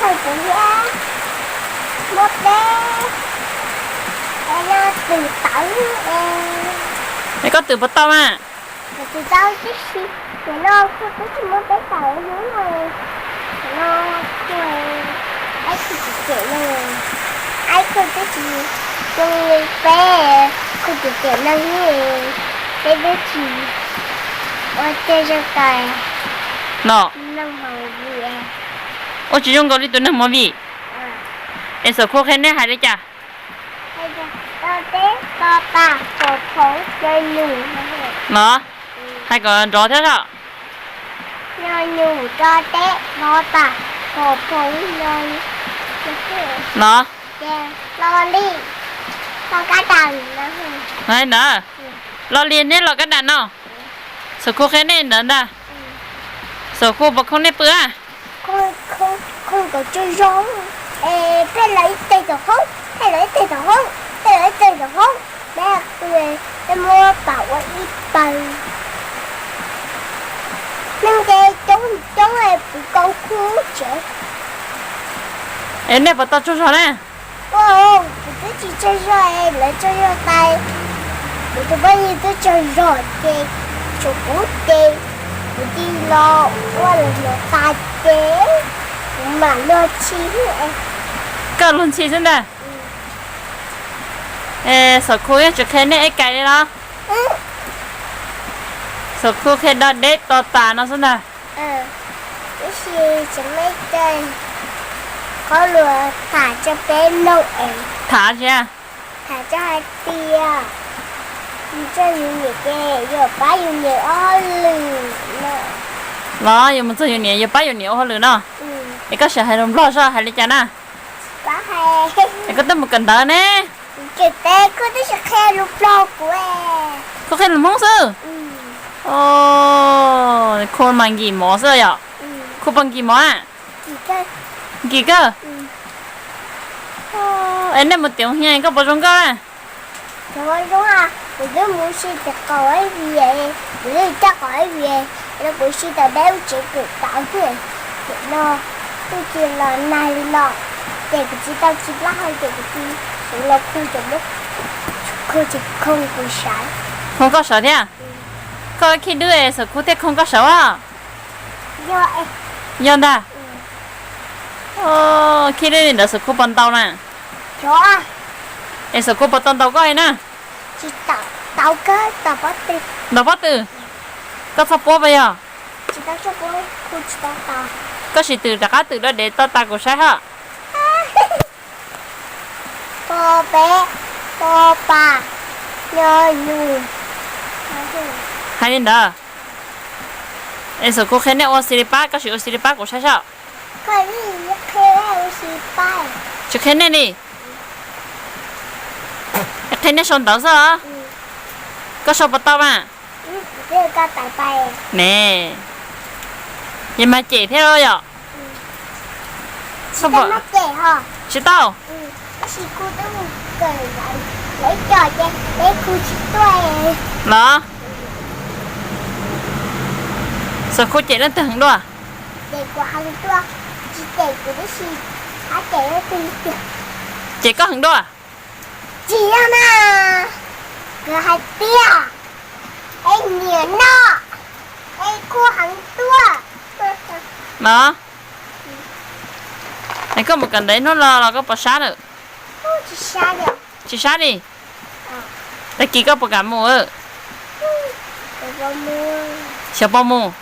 Kuv thiab muab peb, es no twm tawv es. Es koj twm puas tau mas? Kuv twm tau tib si, nim no kuj twb tsis muab peb tawv li no, nim no kuj, aib kuj tsis cem no, aib kuj twb tsis zoo li peb, kuj tsis cem no li, peb twb tsis ua tij zoo kawg. No, ua tsis zoo nkaus li tus neeg movie. Es Xov Khu qhia nej hais li cas? To teb to tas pom phoov nyo nus. No, hais kom nrov thiab os. Nyo nus to teb to tas pom phoov nyo nus. No, ces lo li, lo kab dam no. Ntawd, lo li neb lo kab dam no. Xov Khu qhia nej ntawd ntag. Xov Khu puas khoob nej pw a? Khoob kom tsaug zog, es pheej los ib teg tom hoob, pheej los ib teg tom hoob, pheej los ib teg tom hoob, peb pw, peb muab pam ua ib pawg. Neeg ces coob coob es puv kau khub tsev. Es nej puas tau tsaug zog na? Ua, kuv twb tsis tsaug zog es lawv tsaug zog tas, kuv tus phooj ywg twb tsaug zog ces tshuav kuv ces kuv cia li los ua los tas ces kuv mam luag ntxhi. Koj luag ntxhi xwb ntag. Es Xov Khu yeej tsis qhia nej ib kais li los? Xov Khu qhia do deb to tas no xwb ntag. Tab sis tseem muaj ib co qhov lus tham rau peb mloog es. Tham tsis? Tham rau hais tias mus txog yus niam ces yuav pab yus niam ua hauj lwm no. Los yuav mus txog yus niam yuav pab yus niam ua hauj lwm no? Es koj sim hais lus Nplog soj hais li cas na? Es koj twb mus kawm ntawv ne. Kuv qhia lus Hmoob xwb. Khu mas nkim mov xwb yom? Khu puas nkim mov a? Nkim kawg. Es nej mus tiav hia koj puas zoo nkauj a? Kuv twb mus si tsis qaum ib vias, kuv twb coj qaum ib vias, kuv si tau deb lub tsev kawm tau thiab. Ces no twb tsis los nag li no, ces kuv tsis tau tsis laj hau ces kuv tsis los khu ces muab khu tsis khoo kuv sawv. Khoo koj sawv thiab? Koj khib dub es Xov Khu thiaj khoo koj sawv a? Yog ntag. Khib dub li ntawd Xov Khu puas ntaus na? Es Xov Khu puas tau ntaus koj li na? Ntaus pob tw. Koj txhob puab puas yog? Koj sim twm rov qab twm dua dev to tas kuv saib hos. To peb, to pas, nyo nus. Hais li ntawd. Es Xov Khu qhia nej ua xi li pab, koj sim ua xi li pab kuv saib soj. Tsis qhia nej li. Qhia nej sau ntawv xwb os. Koj sau puas tau mas? Ne, yog mas cem thiab yom. Tsis tau. Los, Xov Khu cem leej twg heev dua? Cem koj heev dua. Los, es koj mus kawm ntawv ib hnub no los koj puas sab lawm? Tsis sab li. Tag kis koj puas kam mus? Xyov puas mus.